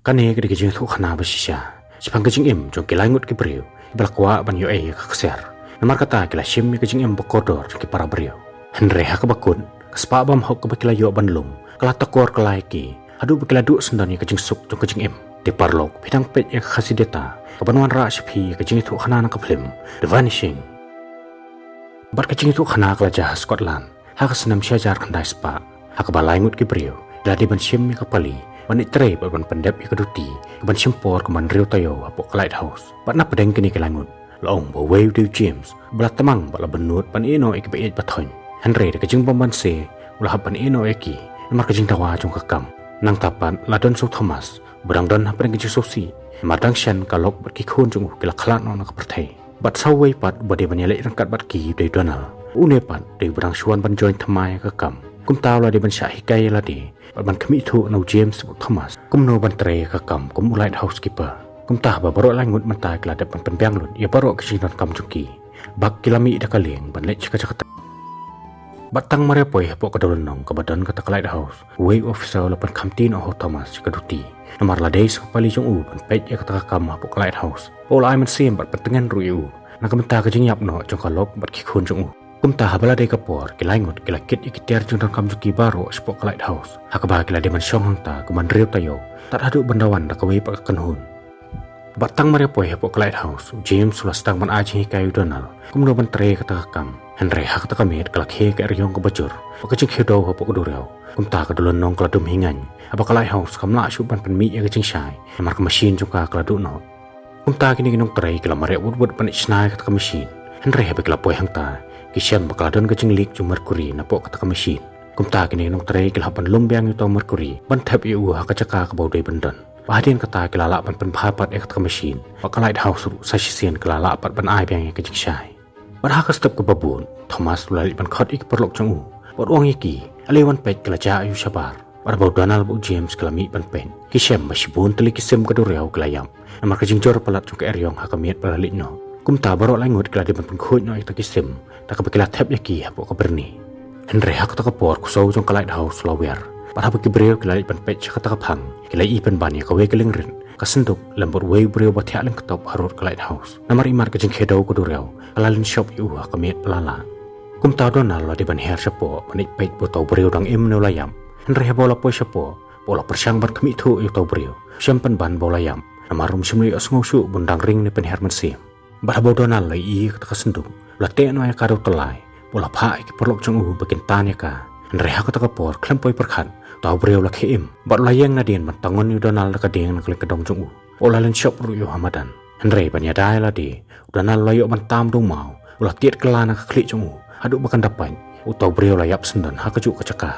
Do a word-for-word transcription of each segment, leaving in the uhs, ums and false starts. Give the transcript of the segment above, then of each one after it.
Kane ka dei ka jingïathuh khana ba shisha shaphang ka jingim jong ki lai ngut ki briew kiba la kwah ban ïoh ei ïa ka ksiar. Namar kata ki la shim ïa ka jingim ba kordor jong ki para briew. Hynrei ha kaba kut, ka spah bymhok kaba ki la ïoh ban lum ka la takor kylla ïa ki haduh ba ki la duh syndon ïa ka jingsuk jong ka jingim. Te paralok, phi dang peit ïa ka Khasi Data kaban wanrah sha phi ïa ka jingïathuh khana na ka film The Vanishing. Bad ka jingïathuh khana ka la jia ha Scotland ha ka snem shi hajar khyndai spah, ha kaba lai ngut ki briew ki la dei ban shim ïa ka pali ban ïatrei bad ban pyndep ïa ka duti kaban shim por kum hynriew taïew hapoh ka lighthouse. Bad na pdeng kine ki lai ngut, la ong ba uwei u dei u James uba la tmang bad la bynnud ban ïehnoh ïa kiba ïeit ba thoiñ. Hynrei da ka jingbym banse u la hap ban ïehnoh ïa ki namar ka jingdawa jong ka kam. Nangta pat la don sa u Thomas uba dang don hapdeng ka jingsngewsih namar dang shen ka lok bad ki khun jong u ki la khlad noh na ka pyrthei. Bad sa uwei pat uba dei ban ïaleit ryngkat bad ki u dei u Donald. Une pat u dei uba dang shu wan ban join thymmai ïa ka kam. Kumta u la dei ban shah hikai ïa lade bad ban khmih thuh na u James bad u Thomas kumno ban trei ïa ka kam kum u lighthouse keeper. Kumta ba baroh lai ngut mynta ki la dep ban pynbiang lut ïa baroh ki jingdonkam jong ki bad ki la mih da ka lieng ban leit sha ka jaka trei. Bad tang mar ïa poi hapoh ka dewlynnong kaba don kata ka lighthouse, uwei u officer u la pynkhamti noh ha u Thomas sha ka duti. Namar la dei sa ka pali jong u ban peit ïa kata ka kam hapoh ka lighthouse, bad u la ai mynsiem bad pyntngen ruh ïa u na ka bynta ka jingïap noh jong ka lok bad ki khun jong u. Kumta haba la dei ka por, ki lai ngut ki la kit ïa ki tiar jingdonkam jong ki baroh shapoh ka lighthouse, ha kaba ki la dei ban shong hangta kum hynriew taïew tad haduh ban da wan da kawei pat ka kynhun. Bad tang mar ïa poi hapoh ka lighthouse, u James u la sdang ban ai jinghikai ïa u Donald kumno ban trei ïa kata ka kam. Hynrei ha kata ka miet ka la khie ka eriong kaba jur bad ka jingkhiew dew hapoh ka duriaw. Kumta ka dewlynnong ka la dum hi ngaiñ, haba ka lighthouse kam lah shuh ban pynmih ïa ka jingshai namar ka machine jong ka ka la duh noh. Kumta kine ki nongtrei ki la mareh wut wut ban ïa shna ïa kata ka machine. Hynrei haba ki la poi hangta, ki shem ba ka la don ka jingleak jong mercury napoh kata ka machine. Kumta kine ki nongtrei ki la hap ban lum biang ïa uta u mercury ban thep ïa u ha ka jaka kaba u dei ban don. Bad hadien kata ki la lah ban pynbha pat ïa kata ka machine bad ka lighthouse ruh sa shisien ka la lah pat ban ai biang ïa ka jingshai. Bad ha ka step kaba bud, Thomas u la leit ban khot ïa ki paralok jong u bad u ong ïa ki, ale wan peit, ka la jah aiu shabar. Bad haba u Donald bad u James ki la mih ban peit, ki shem ba shibun tylli ki sim ka duriaw ki la ïap namar ka jingjur palat jong ka eriong ha ka miet ba la leit noh. Kumta baroh lai ngut ki la dei ban pynkhuid noh ïa kita ki sim da kaba ki la thep ïa ki hapoh ka byrni. Hynrei ha kata ka por, ka soh jong ka lighthouse la wer bad haba ki briew ki la leit ban peit sha kata ka phang, ki la ïohi pynban ïa kawei ka liengrit, ka synduk lem bad uwei u briew ba thiah lyngktop harud ka lighthouse. Namar imat ka jingkhiew dew ka duriaw ka la lynshop ïa u ha ka miet ba la lah. Kumta u Donald u la dei ban her shapoh ban ïa peit ba uta u briew dang im ne u la ïap. Hynrei haba u la poi shapoh, ba u la pyrshang ban khmih thuh ïa uta u briew, u shem pynban ba u la ïap namar um shym la ïohsngew shuh ba un dang ring ne pynher mynsiem. Bad haba u Donald u la ïohi ïa kata ka synduk, u la teh noh ïa ka da u tyllai bad u la phah ïa ki paralok jong u ba kin tan ïa ka. Hynrei ha kata ka por, khlem poi pyrkhat, uta u briew u la khie im bad u la ïeng nadien ban tangon ïa u Donald da ka dieng na ka lyngkdong jong u bad u la lynshop ruh ïa u ha madan. Hynrei ban ïada ïa lade, u Donald u la ïoh ban tam da u maw, u la tied kylla na ka khlieh jong u haduh ba kan da pait, uta u briew u la ïap syndon ha kajuh ka jaka.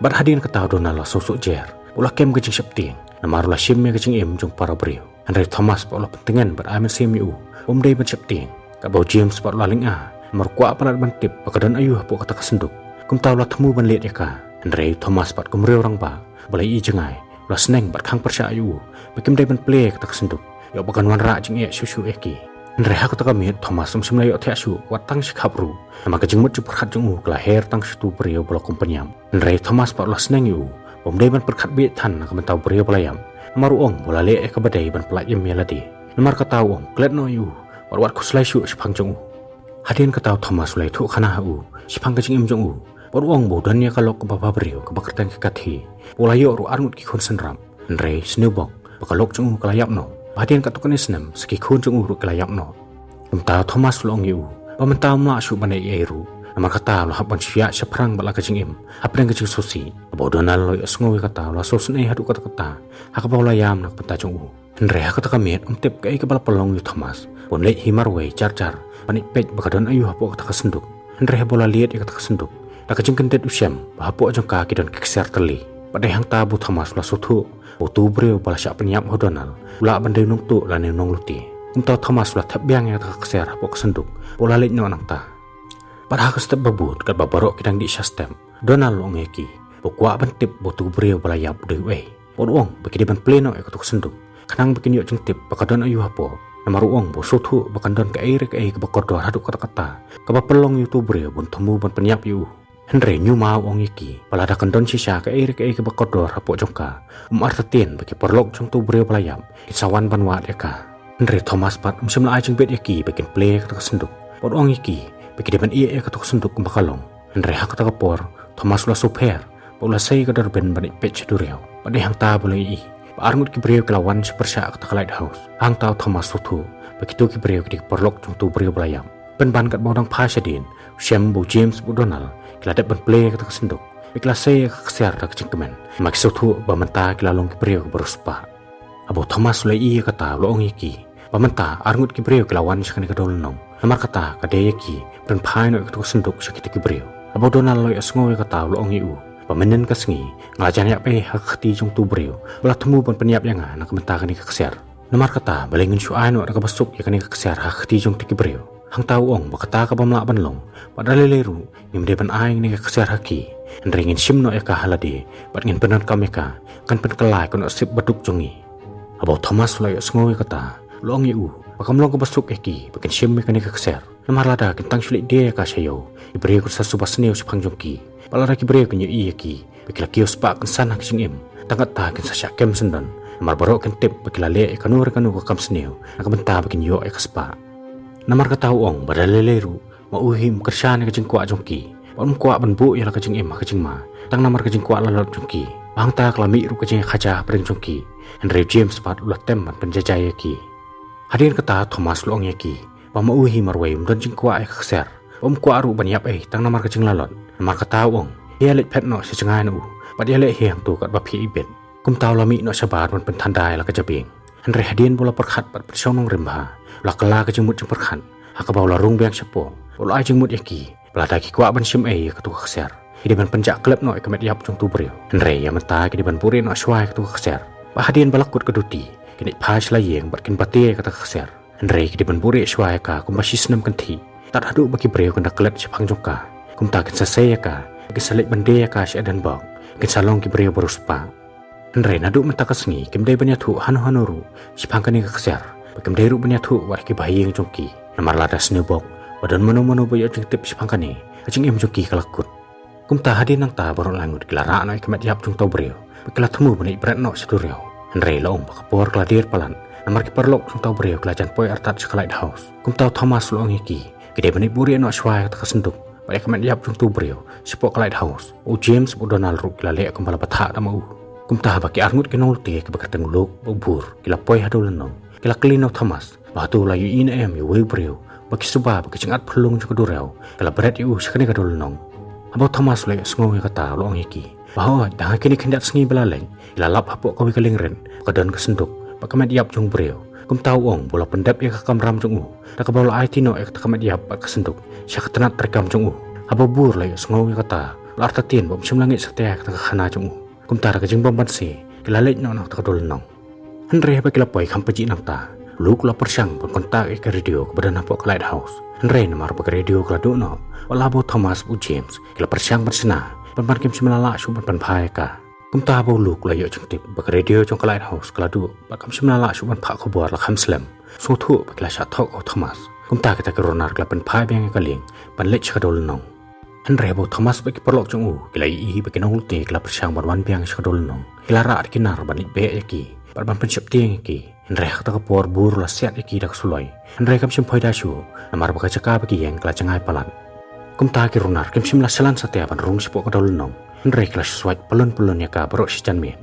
Bad hadien kata u Donald u la sngewsuk jer bad u la kem ka jingsheptieng namar u la shim ïa ka jingim jong para briew. Hynrei u Thomas pat u la pyntngen bad ai mynsiem ïa u ba um dei ban sheptieng. Katba u James pat u la lynga namar u kwah palat ban tip ba ka don aiu hapoh kata ka synduk. Kumta u la thmu ban leit ïa ka. Hynrei u Thomas pat, kum u rangbah ba la ïohi jngai, u la sneng bad khang pyrshah ïa u ba kim dei ban plie ïa kata ka synduk, ïoh ba kan wanrah jingeh shuh shuh ïa ki. Hynrei ha kata ka miet u Thomas um shym la ïoh thiah shuh wat tang shi khap ruh namar ka jingmut jingpyrkhat jong u ka la her tang sha uta u briew ba la kum pynïap. Hynrei u Thomas pat u la sneng ïa u ba um dei ban pyrkhat bieit than na ka bynta u briew ba la ïap, namar u ong ba u la leh ïa kaba dei ban pyllait im ïa lade. Namar kata u ong, klet noh ïa u bad wat khuslai shuh shaphang jong u. Hadien kata u Thomas u la ïathuh khana ha u shaphang ka jingim jong u bad u ong ba u don ïa ka lok kaba bhabriew kaba kyrteng ka Kathy, ba u la ïoh ruh arngut ki khun synrap. Hynrei sniewbok ba ka lok jong u ka la ïap noh, bad hadien katto katne snem sa ki khun jong u ruh ki la ïap noh. Kumta u Thomas u la ong ïa u ba mynta um lah shuh ban ïa ei ruh, namar kata u la hap ban shu ïaid shaphrang bad la ka jingim hapdeng ka jingsngewsih. Haba u Donald u la ïohsngew ïa kata, u la sngewsynei haduh katta katta, ha kaba u la ïam na ka bynta jong u. Hynrei ha kata ka miet um tip kaei kaba la pynlong ïa u Thomas ba un leit hi marwei jar jar ban ïa peit ba ka don aiu hapoh kata ka synduk. Hynrei haba u la leit ïa kata ka synduk, da ka jingkyndit u shem ba hapoh jong ka ki don ki ksiar tylli. Bad dei hangta ba u Thomas u la sngewthuh ba uta u briew ba la shah pynïap ha u Donald u lah ban dei u nongtuh lane u nonglute. Kumta u Thomas u la thep biang ïa kata ka ksiar hapoh ka synduk bad u la leit noh nangta. Bad ha ka step ba bud, katba baroh ki dang dih sha step, u Donald u la ong ïa ki ba u kwah ban tip ba uta u briew ba la ïap u dei uei. Bad u ong ba ki dei ban plie noh ïa kato ka synduk khnang ba kin ïoh jingtip ba ka don aiu hapoh. Namar u ong ba u sngewthuh ba kan don kaei re kaei kaba kordor haduh katta katta kaba pynlong ïa uta u briew ba un thmu ban pynïap ïa u. Hynrei Newma u ong ïa ki ba lada kan don shisha kaei re kaei kaba kordor hapoh jong ka, um artatien ba ki paralok jong uto u briew ba la ïap kin sa wan ban wad ïa ka. Hynrei Thomas pat um shym la ai jingbit ïa ki ba kin plie ïa kato ka synduk, bad u ong ïa ki ba ki dei ban ïeh ïa kato ka synduk kumba ka long. Hynrei ha kata ka por Thomas u la sngewpher bad u la sei ïa ka durbin ban ïeh peit sha duriaw. Bad dei hangta ba u la ïohi ba arngut ki briew ki la wan sha pyrshah kata ka lighthouse. Hangta u Thomas u sngewthuh ba kito ki briew ki dei ki paralok jong uto u briew ba la ïap. Pynban katba u dang phai shadien, u Shem bad u James bad u Donald ki la dep ban plie ïa kata ka synduk. Bad ki la sei ïa ka ksiar da ka jingkmen, namar ki sngewthuh ba mynta ki la long ki briew kiba riewspah. Haba u Thomas u la ïohi ïa kata u la ong ïa ki ba mynta arngut ki briew ki la wan sha kane ka dewlynnong. Namar kata ka dei ïa ki ban phai noh ïa kato ka synduk sha kito ki briew. Haba u Donald u la ïohsngew ïa kata u la ong ïa u ba mynhynnin ka sngi nga la jan ïap ei ha ka kti jong uto u briew ba la thmu ban pynïap ïa nga na ka bynta kane ka ksiar. Namar kata balei ngin shu ai noh da kaba suk ïa kane ka ksiar ha ka kti jong kito ki briew? Hangta u ong ba kata ka bym lah ban long, bad da lei lei ruh ngim dei ban ai ïa kane ka ksiar ha ki. Hynrei ngin shim noh ïa ka ha lade bad ngin pyndonkam ïa ka, kan pynkylla ïa ka nohsip baduk jong ngi. Haba u Thomas u la ïohsngew ïa kata u la ong ïa u ba kam long kaba suk ïa ki ba kin shim ïa kane ka ksiar. Namar lada kin tang shu leit die ïa ka sha ïew, ki briew kin sa suba sniew shaphang jong ki. Bad lada ki briew kin ïohi ïa ki ba ki la kiew spah kynsan ha ka jingim, tang katta kin sa shah kem syndon. Namar baroh kin tip ba ki la leh ïa kano re kano ka kam sniew na ka bynta ba kin ïoh ïa ka spah. Namar kata u ong ba da lei lei ruh ma u hi um kyrshan ïa ka jingkwah jong ki, bad um kwah ban buh ïa la ka jingim ha ka jingma tang namar ka jingkwah lalot jong ki. Ba hangta ka la mih ruh ka jingkhaja hapdeng jong ki. Hynrei u James pat u la tem ban pynjaijai ïa ki. Hadien kata u Thomas u la ong ïa ki ba ma u hi marwei um don jingkwah ïa ka ksiar, bad um kwah ruh ban ïap ei tang namar ka jinglalot. Namar kata u ong, ïaleit phet noh sha jngai na u bad ïaleh hi hangto katba phi ibit. Kumta u la mih noh shabar ban pynthanda ïa la ka jabieng. Hynrei hadien ba u la pyrkhat bad pynshong nongrim bha, u la kylla ka jingmut jingpyrkhat ha kaba u la rung biang shapoh bad u la ai jingmut ïa ki ba lada ki kwah ban shim ei ïa kato ka ksiar, ki dei ban pynjah khlem noh ïa ka met ïap jong uto u briew. Hynrei ïa mynta ki dei ban buhrieh noh shuwa ïa kato ka ksiar. Bad hadien ba la kut ka duti, kin leit phai sha la ïing bad kin batai ïa kata ka ksiar. Hynrei ki dei ban buhrieh shuwa ïa ka kumba shi snem kynthih, tad haduh ba ki briew kin da klet shaphang jong ka. Kumta kin sa sei ïa ka, kin sa leit ban die ïa ka sha Edinburgh, kin sa long ki briew ba riewspah. Hynrei naduh mynta ka sngi kim dei ban ïathuh hano hano ruh shaphang kane ka ksiar, bad kim dei ruh ban ïathuh wat ha ki bahaïing jong ki. Namar lada sniewbok ba don mano mano ba ïoh jingtip shaphang kane, ka jingim jong ki ka la kut. Kumta hadien nangta baroh lai ngut ki la rah noh ïa ka met ïap jong uto u briew bad ki la thmu ban ïeh bret noh sha duriaw. Hynrei la ong ba ka por ka la dier palat, namar ki paralok jong uto u briew ki la jan poi artat sha ka lighthouse. Kumta u Thomas u la ong ïa ki, ki dei ban ïeh buhrieh noh shuwa ïa kata ka synduk bad ïa ka met ïap jong uto u briew shapoh ka lighthouse. U James bad u Donald ruh ki la leh kumba la batai da ma u. Kumta haba ki arngut ki nonglut kiba kyrteng u Luke bad u Burr ki la poi ha dewlynnong, ki la kylli na u Thomas ba hato u la ïohi ne em ïa uwei u briew ba ki suba ba ka jingat phyllung jong ka duriaw ka la bret ïa u sha kane ka dewlynnong. Haba u Thomas u la ïohsngew ïa kata u la ong ïa ki ba hooid, da ha kine khyndiat sngi ba la leit, ki la lap hapoh kawei ka liengrit ba ka don ka synduk bad ka met ïap jong u briew. Kumta u ong ba u la pyndep ïa ka kamram jong u da kaba u la aiti noh ïa kata ka met ïap bad ka synduk sha ka tnat treikam jong u. Haba u Burr u la ïohsngew ïa kata u la artatien ba um shym la ngeit satia ïa kata ka khana jong u. Kumta da ka jingbym banse ki la leit noh na kata ka dewlynnong. Hynrei haba ki la poi kham pajih nangta, u Luke u la pyrshang ban contact ïa ka radio kaba don hapoh ka lighthouse. Hynrei namar ba ka radio ka la duh noh, wat la ba u Thomas bad u James ki la pyrshang ban shna, pynban kim shym la lah shuh ban pynphai ïa ka. Kumta haba u Luke u la ïoh jingtip ba ka radio jong ka lighthouse ka la duh bad kam shym la lah shuh ban phah khubor la kham slem, u sngewthuh ba ki la shah thok ïa u Thomas. Kumta kita ki runar ki la pynphai biang ïa ka lieng ban leit sha ka dewlynnong. Hynrei haba u Thomas bad ki paralok jong u ki la ïohi ba ki nonglut ki la pyrshang ban wan biang sha ka dewlynnong, ki la rah da ki nar ban leit beh ïa ki bad ban pynsheptieng ïa ki. Hynrei ha kata ka por u Burr u la siat ïa ki da ka suloi. Hynrei kam shym poi da shuh namar ba ka jaka ba ki ïeng ka la jngai palat. Kumta ki runar kim shym la shlan satia ban rung shapoh ka dewlynnong, hynrei ki la shu swait pyllun pyllun ïa ka baroh shi janmiet.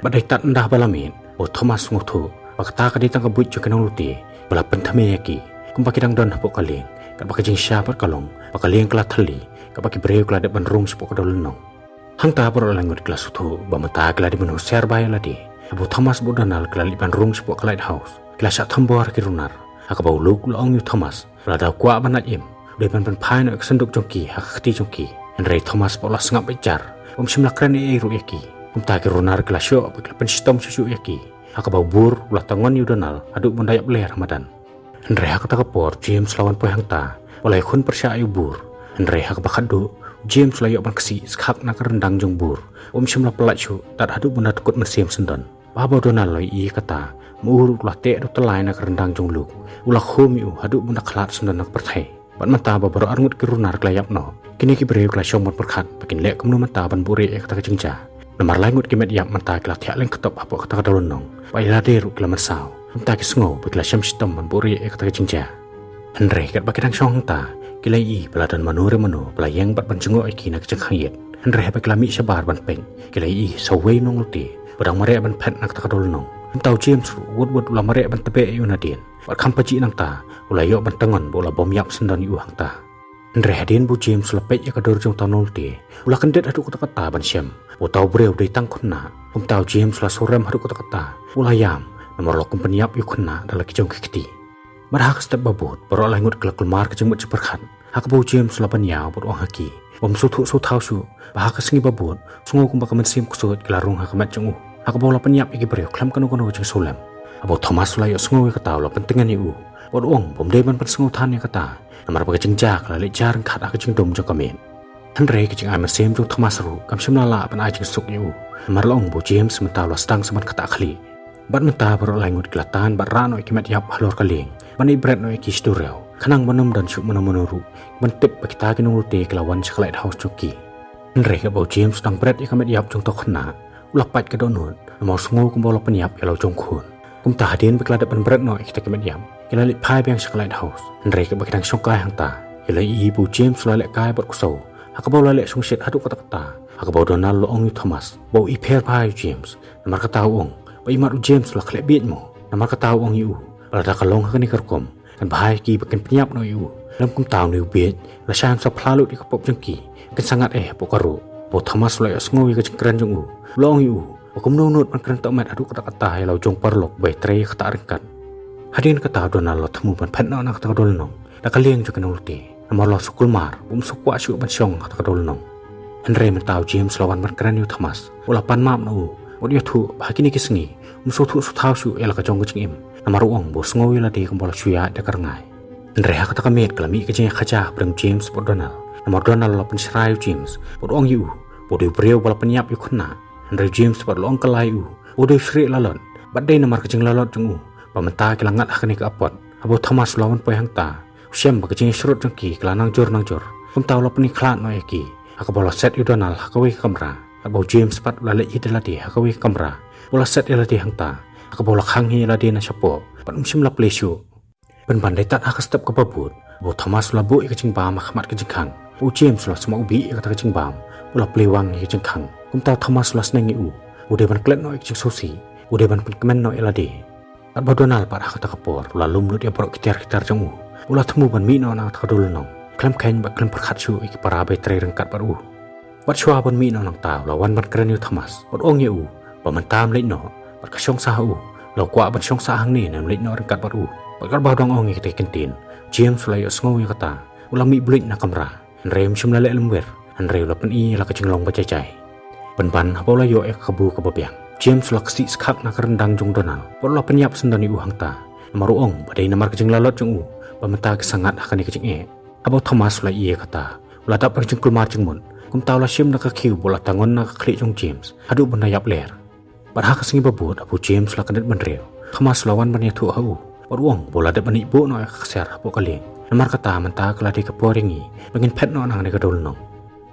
Bad dei tad ynda ba la miet ba u Thomas u sngewthuh ba kata ka dei tang ka buit jong ki nonglut ba la pynthame ïa ki, kumba ki dang don hapoh ka lieng, katba ka jingshisha pat ka long ba ka lieng ka la thylli, katba ki briew ki la dep ban rung shapoh ka dewlynnong. Hangta baroh lai ngut ki la sngewthuh ba mynta ki la dei ban husiar bha ïa lade. Haba u Thomas bad u Donald ki la leit ban rung shapoh ka lighthouse, ki la shah thombor ha ki runar, ha kaba u Luke u la ong ïa u Thomas ba lada u kwah ban lait im, u dei ban pynphai noh ïa ka synduk jong ki ha ka kti jong ki. Hynrei u Thomas pat u la sngap beit jar, um shym la kren ei ei ruh ïa ki. Kumta ki runar ki la shoh bad ki la pynshitom shuh shuh ïa ki, ha kaba u Burr u la tangon ïa u Donald haduh ba un da ïap ler ha madan. Hynrei ha kata ka por u James u la wan poi hangta bad u la ïakhun pyrshah ïa u Burr. Hynrei ha kaba khatduh u James u la ïoh ban ksih skhak na ka ryndang jong u Burr, um shym la pyllait shuh tad haduh ba un da dkut mynsiem syndon. Bad haba u Donald u la ïohi ïa kata, ma u ruh u la teh da u tyllai na ka ryndang jong u Luke, u la khum ïa u haduh ba un da khlad syndon na ka pyrthei. Bad mynta ba baroh arngut ki runar ki la ïap noh, kine ki briew ki la shong ban pyrkhat ba kin leh kumno mynta ban buhrieh ïa kata ka jingjia. Namar lai ngut ki met ïap mynta ki la thiah lyngkhuh hapoh kata ka dewlynnong, bad ïalade ruh ki la mynsaw. Mynta ki sngew ba ki la shem shitom ban buhrieh ïa kata ka jingjia. Hynrei katba ki dang shong hangta, ki la ïohi ba la don mano re mano ba la ïeng bad ban jngoh ïa ki na ka jingkhang ïit. Hynrei haba ki la mih shabar ban peit, ki la ïohi sa uwei u nonglute ba dang mareh ban phet na kata ka dewlynnong. Kumta u James ruh wut wut u la mareh ban tbeh ïa u nadien, bad kham pajih nangta u la ïoh ban tngon ba u la bym ïap syndon ïa u hangta. Hynrei hadien ba u James u la peit ïa ka dur jong uta u nonglte, u la kyndit haduh katta katta ban shem ba uta u briew u dei tang u khynnah. Kumta u James u la surem haduh katta katta, u la ïam, namar u la kum pynïap ïa u khynnah da la ki jong ki kti. Bad ha ka step ba bud, baroh lai ngut ki la kulmar ka jingmut jingpyrkhat ha kaba u James u la ban ïaw bad u ong ha ki, bym sngewthuh sngewthaw shuh ba ha ka sngi ba bud, sngew kumba ka mynsiem ksuid ka la rung ha ka met jong u ha kaba u la pynïap ïa ki briew khlem kano kano ka jingsngewlem. Haba u Thomas u la ïohsngew ïa kata u la pyntngen ïa u, bad u ong bym dei ban pynsngewthan ïa kata, namar ba ka jingjia ka la leit jia ryngkat ha ka jingdum jong ka miet. Hynrei ka jingai mynsiem jong u Thomas ruh kam shym la lah ban ai jingsuk ïa u, namar u la ong ba u James mynta u la sdang sa ban ktah khlieh. Bad mynta baroh lai ngut ki la tan bad rah noh ïa ki met ïap halor ka lieng ban ïeh bret noh ïa ki sha duriaw, khnang ban ym don shuh mano mano ruh ban tip ba kita ki nonglte ki la wan sha ka lighthouse jong ki. Hynrei katba u James u dang bret ïa ka met ïap jong uta u khynnah, u la pait ka dohnud, namar u sngew kumba u la pynïap ïa la u jong u khun. Kumta hadien ba ki la dep ban bret noh ïa kita ki met ïap, ki la leit phai biang sha ka lighthouse. Hynrei katba ki dang shongkai hangta, ki la ïohi ba u James u la lehkai bad u ksew ha kaba u la leh shongshit haduh katta katta, ha kaba u Donald u la ong ïa u Thomas ba u ïapher bha ïa u James. Namar kata u ong ba imat u James u la khleh bieit mo. Namar kata u ong ïa u ba lada ka long ha kane ka rukom, kan bha ïa ki ba kin pynïap noh ïa u. Lym kumta une u bieit la shah sa phla lut ïa ka pop jong ki, kin sa ngat eh hapoh ka ruh. Haba u Thomas u la ïohsngew ïa ka jingkren jong u, u la ong ïa u ba kumno u nud ban kren tohmet haduh katta katta ïa la u jong u paralok ba ïatrei ïa ka ktah ryngkat. Hadien kata u Donald u la thmu ban phet noh na kata ka dewlynnong da ka lieng jong ki nonglte, namar u la sngewkulmar ba um sngewkwah shuh ban shong ha kata ka dewlynnong. Hynrei mynta u James u la wan ban kren ïa u Thomas, u la pan map na u, bad u ïathuh ba ha kine ki sngi um sngewthuh sngewthaw shuh ïa la ka jong ka jingim, namar u ong ba u sngew ïa lade kumba u la shu ïaid da ka rngai. Hynrei ha kata ka miet ka la mih ka jingïakajia hapdeng u James bad u Donald, namar u Donald u la pynshrai ïa u James bad u ong ïa u ba u dei u briew ba la pynïap ïa u khynnah. Hynrei u James pat u la ong kylla ïa u ba u dei u shrieh lalot, bad dei namar ka jinglalot jong u ba mynta ki la ngat ha kane ka apot. Haba u Thomas u la wan poi hangta, u shem ba ka jingïasyrut jong ki ka la nangjur nangjur. Kumta u la pynkhlad noh ïa ki ha kaba u la set ïa u Donald ha kawei ka kamra, katba u James pat u la leit hi da lade ha kawei ka kamra, u la set ïa lade hangta ha kaba u la khang hi ïa lade na shapoh, bad um shym la plie shuh. Pynban dei tad ha ka step kaba bud, haba u Thomas u la buh ïa ka jingbam ha khmat ka jingkhang, u James u la sma u bih ïa kata ka jingbam, u la plie wang ïa ka jingkhang. Kumta u Thomas u la sneng ïa u ba u dei ban klet noh ïa ka jingsngewsih, ba u dei ban pynkmen noh ïa lade. Katba u Donald pat ha kata ka por u la lum lut ïa baroh ki tiar ki tar jong u, u la thmu ban mih noh na kata ka dewlynnong khlem kheiñ bad khlem pyrkhat shuh ïa ki para ba ïatrei ryngkat bad u. Bad shuwa ban mih noh nangta u la wan ban kren ïa u Thomas bad u ong ïa u ba mynta um leit noh, bad ka shong sah ha u, u la kwah ban shong sah hangne ne um leit noh ryngkat bad u. Bad katba u dang ong ïa kata ka kyntien, u James u la ïohsngew ïa kata, u la mih buit na kamra. Hynrei um shym la leh lymwir, hynrei u la pyni ïa la ka jinglong ba jai jai. Pynban haba u la ïoh ïa ka kabu kaba biang, u James u la ksih skhak na ka ryndang jong u Donald bad u la pynïap syndon ïa u hangta, namar u ong ba dei namar ka jinglalot jong u ba mynta ki sa ngat ha kane ka jingeh. Haba u Thomas u la ïohi ïa kata, u la dap da ka jingkulmar jingmut. Kumta u la shim da ka khiew bad u la tngon na ka khlieh jong u James haduh ban da ïap ler. Bad ha ka sngi ba bud haba u James u la kyndit bynriew, u Thomas u la wan ban ïathuh ha u bad u ong ba u la dep ban ïeh buh noh ïa ka ksiar hapoh ka lieng, namar kata mynta ka la dei ka por ïa ngi ba ngin phet noh na kane ka dewlynnong.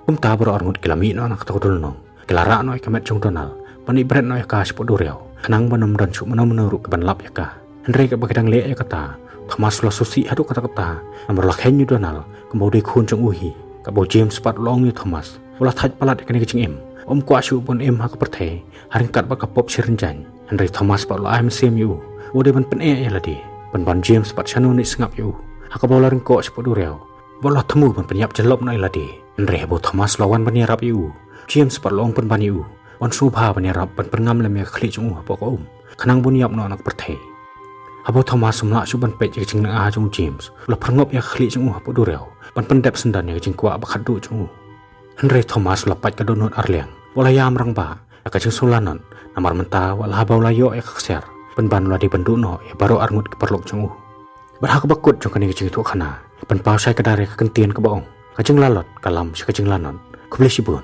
Kumta baroh arngut ki la mih noh na kata ka dewlynnong, ki la rah noh ïa ka met jong u Donald ban ïeh bret noh ïa ka shapoh duriaw, khnang ban ym don shuh mano mano ruh ki ban lap ïa ka. Hynrei katba ki dang leh ïa kata, u Thomas u la sngewsih haduh katta katta, namar u la kheiñ ïa u Donald kumba u dei khun jong u hi. Katba u James pat u la ong ïa u Thomas ba u la thait palat ïa kane ka jingim, um kwah shuh ban im ha ka pyrthei ha ryngkat bad ka pop shirin jaiñ. Hynrei u Thomas pat u la ai mynsiem ïa u ba u dei ban pyneh ïa lade. Pynban u James pat shano ne sngap ïa u ha kaba u la ryngkoh shapoh duriaw bad u la thmu ban pynïap jyllop noh ïa lade. Hynrei haba u Thomas u la wan ban ïarap ïa u, u James pat u la ong pynban ïa u ba un sngewbha ban ïarap ban pynngam lem ïa ka khlieh jong u hapoh ka um, khnang ba un ïap noh na ka pyrthei. Haba u Thomas um lah shuh ban peit ïa ka jinglynga jong u James, u la pyrngop ïa ka khlieh jong u hapoh duriaw ban pyndep syndon ïa ka jingkwah ba khatduh jong u. Hynrei u Thomas u la pait ka dohnud arliang bad u la ïam rangbah ïa ka jingsngewlanot, namar mynta wat la haba u la ïoh ïa ka ksiar, pynban u la dei ban duh noh ïa baroh arngut ki paralok jong u. Bad ha kaba kut jong kane ka jingïathuhkhana, pynpaw shai kdar ïa ka kyntien kaba ong, ka jinglalot ka lam sha ka jinglanot. Khublei shibun.